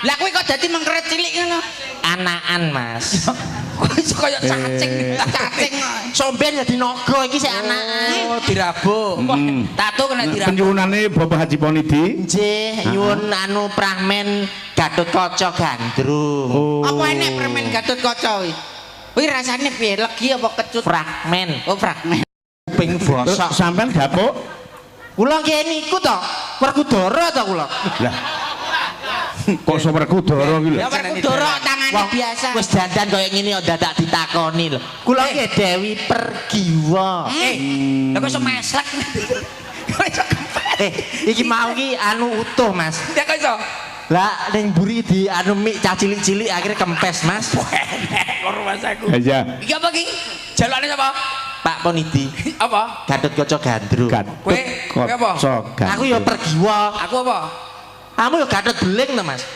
Lah, kowe kok dadi mengkeret cilik ngono? Anakan, Mas. Kok iso kaya cacing. Cacing. Somben dadi naga iki sik anakan. Oh, dirabuk. Tato kena dirabuk. Penyuwunane Bapak Haji Ponidi. Nggih, nyuwun anu pramen Gatot Kaca Gandrung. Oh. Apa enek permen Gatot Kaca kuwi? Kuwi rasane piye? Legi apa kecut? Fragmen. Oh, fragmen. Kuping Terus bosok. sampean gapuk? Kula nggih niku to, Werkudara to kula. Lah. Kok iso Werkudara ki lho? Ya, Werkudara tangane Wong biasa. wis dandan koyo ngene kok dadak ditakoni lho. Kula nggih Dewi Pergiwa. Eh, lah kok iso meslek? Kok iso kempes? Eh, iki mau ki anu utuh, Mas. Ya kok iso? Lah, ning mburi di anu mik cah cilik-cilik akhirnya kempes, Mas. Enek karo masaku. Iya. Iki apa ki? Jalukane sapa? Pak Ponidi, Apa? Gatot Kaca Gandrung. Gatot Kowe- kowe apa? Kaca Gandrung. Aku ya Pergiwa. Aku apa? Kamu ya Gatot Beling to, Mas.